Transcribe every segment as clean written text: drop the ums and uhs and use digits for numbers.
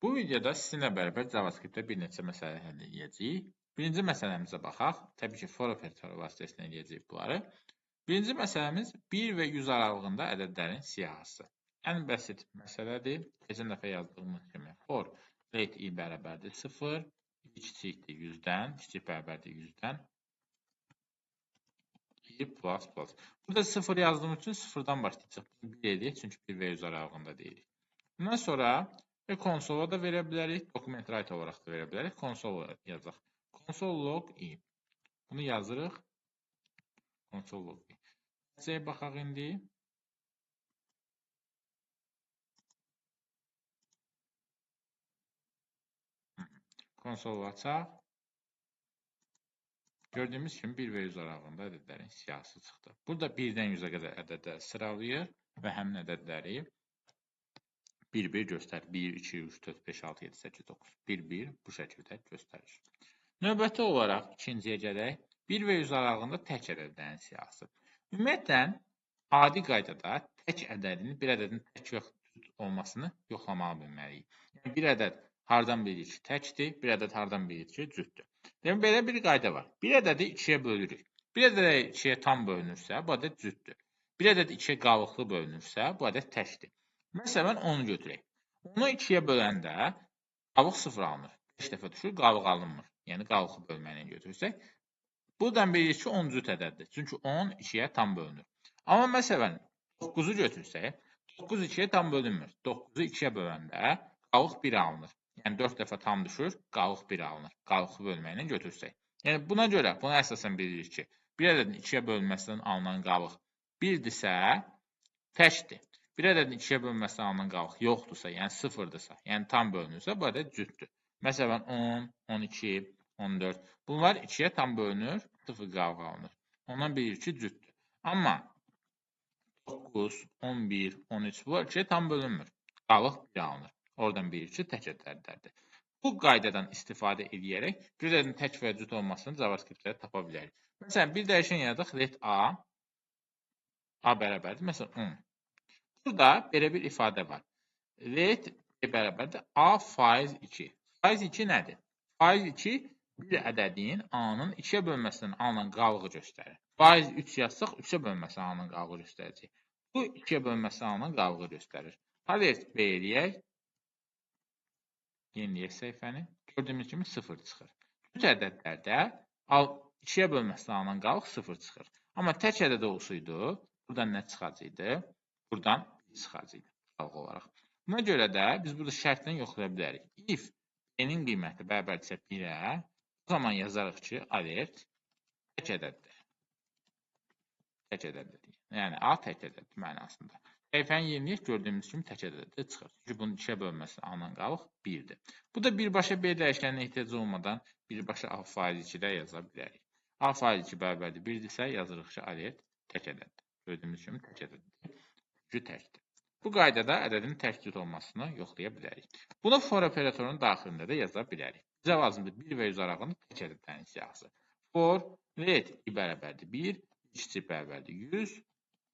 Bu videoda sizinlə bərabər JavaScript-də bir neçə məsələ həll edəcəyik. Birinci məsələmizə baxaq. Təbii ki, for operatoru vasitəsilə eləyəcəyik bunları. Birinci məsələmiz 1 və 100 aralığında ədədlərin siyahısı. Ən bəsit məsələdir. Keçən dəfə yazdığımız kimi for let i bərabərdir 0, i kiçikdir 100-dən, kiçik bərabərdir 100-dən, i plus plus. Burada 0 yazdığımız üçün 0-dan başlayacaq. 1 eləyək, çünki 1 və 100 aralığında deyilik. Bundan sonra konsola da verə bilərik, document write olaraq da verə bilərik. Konsol yazaq. Console log i. Bunu yazırıq. Console log i. Nəticəyə baxaq indi. Konsolu açaq. Gördüyümüz kimi 1 və 100 aralığında ədədlərin siyahısı çıxdı. Burada 1-dən 100-ə qədər ədədlər sıralayır və həmin ədədləri 1-1 göstərir. 1, 2, 3, 4, 5, 6, 7, 8, 9. 1-1 bu şəkildə göstərir. Növbəti olaraq ikinciyə gələk. 1 və 100 aralığında tək ədədlərin siyahısı. Ümumiyyətlə, adi qaydada tək ədədini, bir ədədin tək və cüt olmasını yoxlamağı bilməliyik. Yəni, bir ədəd hardan bilirik ki, təkdir, bir ədəd hardan bilirik ki, cütdür. Demək, belə bir qayda var. Bir ədədi 2-yə bölürük. Bir ədəd 2-yə tam bölünürsə, bu ədəd cütdür. Bir ədəd 2-yə qalıqlı bölünürsə, bu ədəd təkdir. Məsələn, 10-u götürək. 10-u 2-yə böləndə qalıq 0 alınır. 5 dəfə düşür, qalıq alınmır. Yəni, qalıqlı bölməklə götürsək. Buradan bilirik ki, 10 cüt ədəddir. Çünki 10 2-yə tam bölünür. Amma məsələn, 9-u götürsək, 9 2-yə tam bölünmür. 9-u 2-yə böləndə qalıq 1 alınır. Yəni, 4 dəfə tam düşür, qalıq 1 alınır. Qalıqlı bölməklə götürsək. Yəni, buna görə, buna əsasən bilirik ki, bir ədədin 2-yə bölünməsindən alınan qalıq 1-dirsə, təkdir. Bir ədədin 2-yə bölünməsindən alınan qalıq yoxdursa, yəni 0-dırsa, yəni tam bölünürsə, bu ədəd cütdür. Məsələn, 10, 12, 14. Bunlar 2-yə tam bölünür, 0 qalıq alınır. Ondan bilirik ki, cütdür. Amma 9, 11, 13 bunlar 2-yə tam bölünmür. Qalıq 1 alınır. Oradan bilirik ki, tək ədədlərdir. Bu qaydadan istifadə edərək bir ədədin tək və cüt olmasını JavaScript-də tapa bilərik. Məsələn, bir dəyişən yaradıq, let A, A bərabərdir, məsələn, 10. Burada belə bir ifadə var. Let B bərabərdir A faiz 2. Faiz 2 nədir? Faiz 2 bir ədədin A-nın 2-yə bölməsindən alınan qalığı göstərir. Faiz 3 yazsaq 3-ə bölməsindən alınan qalığı göstərəcək. Bu 2-yə bölməsindən alınan qalığı göstərir. Alert B eləyək. Yeniləyək səhifəni. Gördüyümüz kimi 0 çıxır. Cüt ədədlərdə 2-yə bölməsindən alınan qalıq 0 çıxır. Amma tək ədəd olsaydı, buradan nə çıxacaqdı? Buradan 1 çıxacaqdı qalıq olaraq. Buna görə də biz burada şərtlə yoxlaya bilərik. If n-in qiyməti bərabərdirsə 1-ə, o zaman yazarıq ki, alert tək ədəddir. Tək ədəddir. Yəni, A tək ədəddir mənasında. Səhifəni yeniləyək, gördüyümüz kimi tək ədəddir çıxır. Çünki bunun 2-yə bölməsi alınan qalıq 1-dir. Bu da birbaşa B dəyişəninə ehtiyac olmadan birbaşa A faiz 2-də yaza bilərik. A faiz 2 bərabərdir 1-dirsə, yazırıq ki, alert tək ədəddir. Gördüyümüz kimi tək ədəddir. Çünki təkdir. Bu qaydada ədədin tək cüt olmasını yoxlaya bilərik. Bunu for operatorunun daxilində də yaza bilərik. Bizə lazımdır 1 və 100 aralığında tək ədədlərin siyahısı. For let i bərabərdir 1, kiçik bərabərdir 100,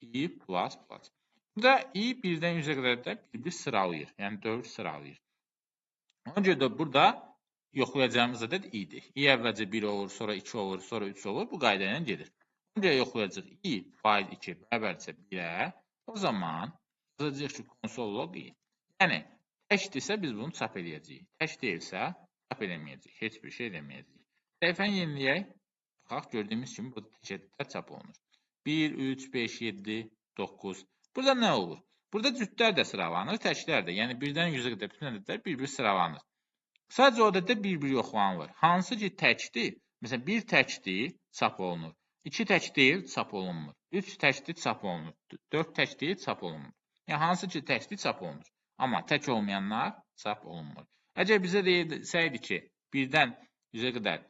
i plus plus. Burada i 1-dən 100-ə qədər də bir-bir sıralayır. Yəni 4 sıralayır. Ona görə də burada yoxlayacağımız ədəd i-dir. I əvvəlcə 1 olur, sonra 2 olur, sonra 3 olur. Bu qayda ilə gedir. Ona görə yoxlayacaq i faiz 2 bərabərdirsə 1-ə, o zaman yazacağıq ki, console log i. Yəni, təkdirsə biz bunu çap eləyəcəyik. Tək deyilsə, çap eləməyəcəyik. Heç bir şey eləməyəcəyik. Səhifəni yeniləyək. Baxaq, gördüyümüz kimi burada tək ədədlər çap olunur. 1, 3, 5, 7, 9. Burada nə olur? Burada cütlər də sıralanır, təklər də. Yəni, 1-dən 100-ə qədər bütün ədədlər bir-bir sıralanır. Sadəcə o ədəddə bir-bir yoxlanılır. Hansı ki təkdir, məsələn, 1 təkdir, çap olunur. 2 tək deyil, çap olunmur. 3 təkdir, çap olunur. 4 tək deyil, çap olunmur. Yəni, hansı ki təkdir, çap olunur. Amma tək olmayanlar çap olunmur. Əgər bizə desəydi ki, 1-dən 100-ə qədər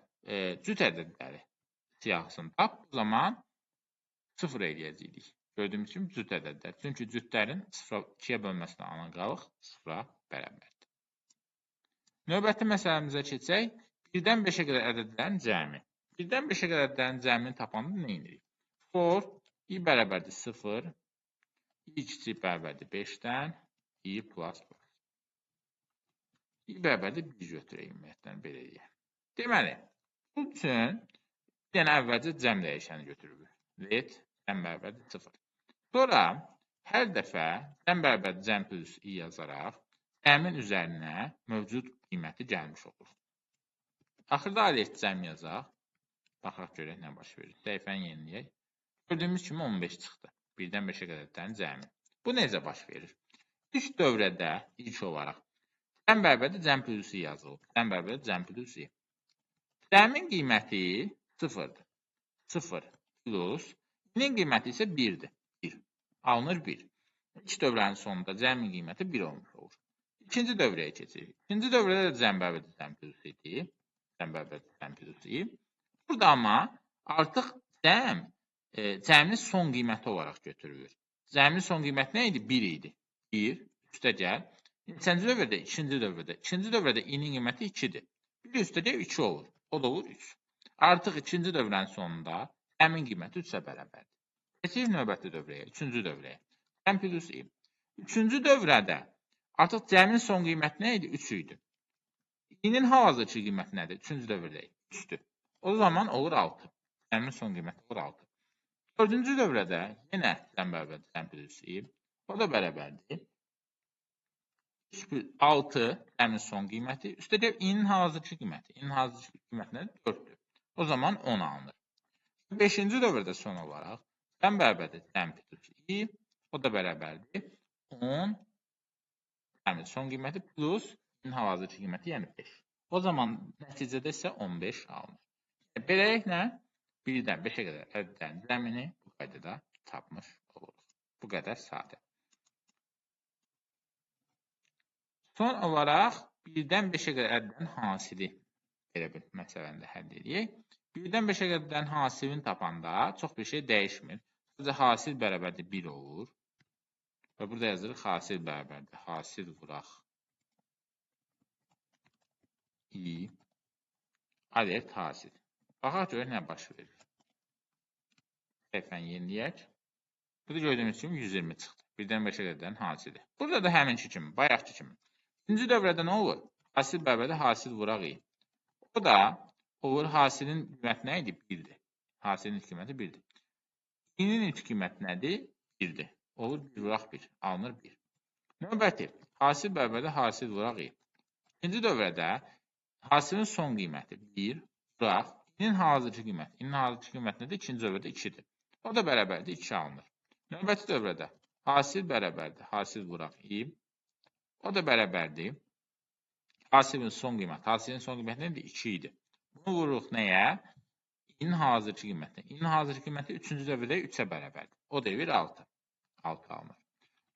cüt ədədləri siyahısını tap, o zaman 0 eləyəcəkdik. Gördüyümüz kimi cüt ədədlər. Çünki cütlərin 2-yə bölməsinə alınan qalıq 0-a bərabərdir. Növbəti məsələmizə keçək. 1-dən 5-ə qədər ədədlərin cəmi. 1-dən 5-ə qədər ədədlərin cəmini tapanda nə edirik? For i bərabərdir 0, i kiçik bərabərdir 5-dən, i plus plus. İ bərabərdir 1 götürək ümumiyyətlə, belə deyək. Deməli, bu üçün bir dənə əvvəlcə cəm dəyişəni götürürük. Let cəm bərabərdir 0. Sonra hər dəfə cəm bərabərdir cəm plus i yazaraq cəmin üzərinə mövcud qiyməti gəlmiş olur. Axırda alert cəm yazaq. Baxaq görək nə baş verir. Səhifəni yeniləyək. Gördüyümüz kimi 15 çıxdı. 1-dən 5-ə qədərdən cəmi. Bu necə baş verir? İlk dövrədə ilk olaraq cəm bərabərdir cəm plus i yazılıb. Cəm bərabərdir cəm plus i. Cəmin qiyməti 0-dır. 0 plus i-nin qiyməti isə 1-dir. 1. Alınır 1. İlk dövrənin sonunda cəmin qiyməti 1 olmuş olur. İkinci dövrəyə keçirik. İkinci dövrədə də cəm bərabərdir cəm plus i-dir. Cəm bərabərdir cəm plus i. Burada amma artıq cəmin son qiyməti olaraq götürülür. Cəmin son qiyməti nə idi? 1 idi. 1, üstə gəl. Neçənci dövrədə? İkinci dövrədə. İkinci dövrədə i-nin qiyməti 2-dir. 1 üstə gəl 2 olur. O da olur 3. Artıq ikinci dövrənin sonunda cəmin qiyməti 3-ə bərabərdir. Keçirik növbəti dövrəyə, üçüncü dövrəyə. Cəm plus i. Üçüncü dövrədə artıq cəmin son qiyməti nə idi? 3 idi. İ-nin hal-hazırki qiyməti nədir? Üçüncü dövrədə 3-dür. O zaman olur 6. Cəmin son qiyməti olur 6. Dördüncü dövrədə yenə cəm bərabərdir cəm plus i. O da bərabərdir. 6 cəmin son qiyməti. Üstəgəl i-nin hal-hazırki qiyməti. İ-nin hal-hazırki qiyməti nədir? 4-dür. O zaman 10 alınır. Beşinci dövrədə son olaraq cəm bərabərdir cəm plus i. O da bərabərdir 10 cəmin son qiyməti plus i-nin hal-hazırki qiyməti, yəni 5. O zaman nəticədə isə 15 alınır. Beləliklə, 1-dən 5-ə qədər ədədlərin cəmini bu qaydada tapmış oluruq. Bu qədər sadə. Son olaraq 1-dən 5-ə qədər ədədlərin hasili belə bir məsələni də həll edək. 1-dən 5-ə qədər ədədlərin hasilini tapanda çox bir şey dəyişmir. Sadəcə hasil bərabərdir 1 olur. Və burada yazırıq hasil bərabərdir. Hasil vuraq i alert hasil. Baxaq görək nə baş verir. Səhifəni yeniləyək. Burada gördüyümüz kimi 120 çıxdı. 1-dən 5-ə qədərin hasili. Burada da həminki kimi, bayaqki kimi. İkinci dövrədə nə olur? Hasil bərabərdir hasil vuraq i. O da olur hasilin qiyməti nə idi? 1-dir. Hasilin ilk qiyməti 1-dir. İ-nin ilk qiyməti nədir? 1-dir. Olur 1 vuraq 1. Alınır 1. Növbəti hasil bərabərdir hasil vuraq i. İkinci dövrədə hasilin son qiyməti 1 vuraq İ-nin hazırki qiyməti. İ-nin hazırki qiyməti nədir? İkinci dövrədə 2-dir. O da bərabərdir 2 alınır. Növbəti dövrədə hasil bərabərdir hasil vuraq i. O da bərabərdir hasilin son qiyməti. Hasilin son qiyməti nədir? 2 idi. Bunu vururuq nəyə? İ-nin hazırki qiymətinə. İ-nin hazırki qiyməti üçüncü dövrədə 3-ə bərabərdir. O da evir 6. 6 alınır.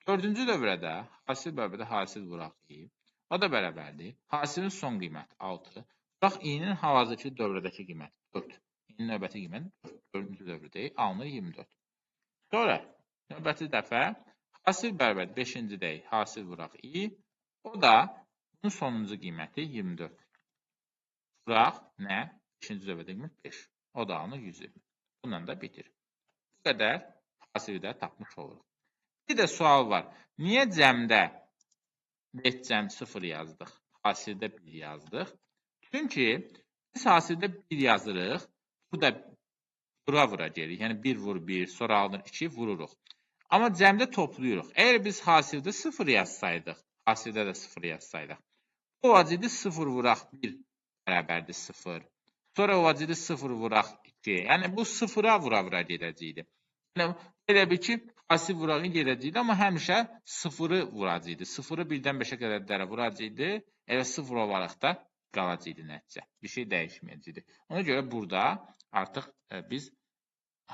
Dördüncü dövrədə hasil bərabərdir hasil vuraq i. O da bərabərdir. Hasilin son qiyməti 6. Vuraq i-nin hal-hazırki dövrədəki qiyməti 4. İ-nin növbəti qiyməti 4. Dördüncü dövrədə alınır 24. Sonra növbəti dəfə hasil bərabərdir 5-ci dəyək hasil vuraq i. O da bunun sonuncu qiyməti 24. Vuraq nə? 5-ci dövrədə qiymət 5. O da alınır 120. Bununla da bitir. Bu qədər hasili də tapmış oluruq. Bir də sual var. Niyə cəmdə let cəm 0 yazdıq, hasildə 1 yazdıq? Çünki biz hasildə 1 yazırıq, burada vura-vura gelirik. Yəni 1 vur 1, sonra alınır 2, vururuq. Amma cəmdə toplayırıq. Əgər biz hasildə 0 yazsaydıq, hasildə də 0 yazsaydıq, bu olacaqdı 0 vuraq 1 bərabərdir 0. Sonra olacaqdı 0 vuraq 2. Yəni bu 0-a vura-vura gedəcəkdi. Yəni elə bil ki, hasil vurağı gedəcəkdi, amma həmişə 0-ı vuracaqdı. 0-ı 1-dən 5-ə qədərlərə vuracaqdı. Elə 0 olaraq da qalacaqdı nəticə. Bir şey dəyişməyəcəkdi. Ona görə burada artıq biz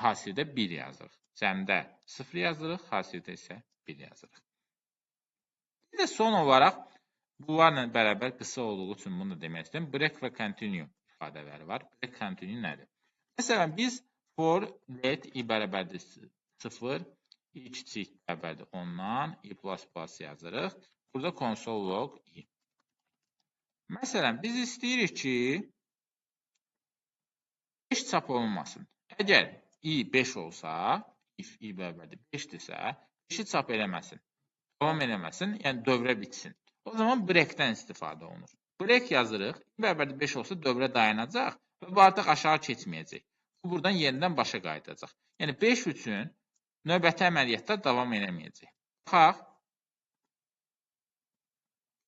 hasildə 1 yazırıq. Cəmdə 0 yazırıq, hasildə isə 1 yazırıq. Bir də son olaraq bunlarla bərabər qısa olduğu üçün bunu da demək istəyirəm. Break və continue ifadələri var. Break, continue nədir? Məsələn, biz for let i bərabərdir 0, i kiçik bərabərdir 10-dan, i plus plus yazırıq. Burada console log i. Məsələn, biz istəyirik ki, 5 çap olunmasın. Əgər i 5 olsa, if i bərabərdir 5-dirsə, 5-i çap eləməsin, davam eləməsin, yəni dövrə bitsin. O zaman breakdən istifadə olunur. Break yazırıq. I bərabərdir 5 olsa dövrə dayanacaq və bu artıq aşağı keçməyəcək. Bu buradan yenidən başa qayıdacaq. Yəni 5 üçün növbəti əməliyyatlar davam eləməyəcək. Baxaq.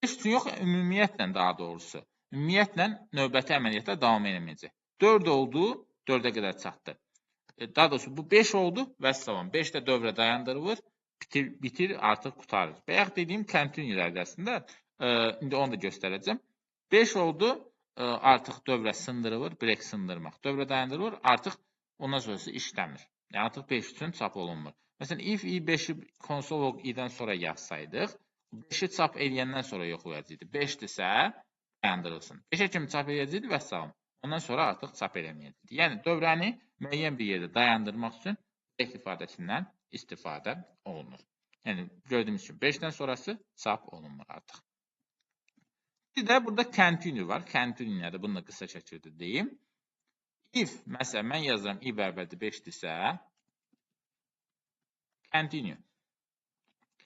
5 üçün yox, ümumiyyətlə daha doğrusu. Ümumiyyətlə növbəti əməliyyatlar davam eləməyəcək. 4 oldu, 4-ə qədər çatdı. Daha doğrusu bu 5 oldu, vəssalam. 5 də dövrə dayandırılır, bitir, artıq qurtarır. Bayaq dediyim continue-lərdir əslində. İndi onu da göstərəcəm. 5 oldu, artıq dövrə sındırılır, break sındırmaq. Dövrə dayandırılır, artıq ondan sonrası işləmir. Yəni artıq 5 üçün çap olunmur. Məsələn, if i 5-i console log i-dən sonra yazsaydıq, 5-i çap eləyəndən sonra yoxlayacaqdı. 5-dirsə dayandırılsın. 5-ə kimi çap eləyəcəkdi, vəssalam. Ondan sonra artıq çap eləməyəcəkdi. Yəni dövrəni müəyyən bir yerdə dayandırmaq üçün break ifadəsindən istifadə olunur. Yəni gördüyümüz kimi 5-dən sonrası çap olunmur artıq. Bir də burada continue var. Continue nədir? Bunu da qısa şəkildə deyim. If, məsələn, mən yazıram i bərabərdir 5-dirsə, continue.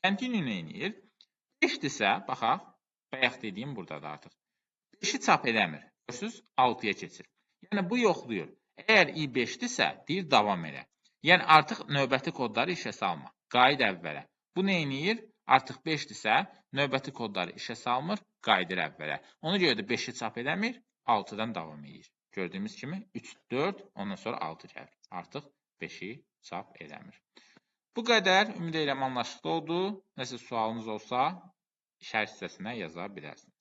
Continue nə edir? 5-dirsə, baxaq, bayaq dediyim buradadır artıq. 5-i çap eləmir. Görürsünüz, 6-ya keçir. Yəni, bu yoxlayır. Əgər i 5-dirsə, deyir, davam elə. Yəni, artıq növbəti kodları işə salma. Qayıt əvvələ. Bu nə edir? Artıq 5-dirsə, növbəti kodları işə salmır, qayıdır əvvələ. Ona görə də 5-i çap eləmir, 6-dan davam edir. Gördüyümüz kimi 3, 4, ondan sonra 6 gəlir. Artıq 5-i çap eləmir. Bu qədər. Ümid edirəm anlaşıqlı oldu. Nəsə sualınız olsa, şərh hissəsinə yaza bilərsiniz.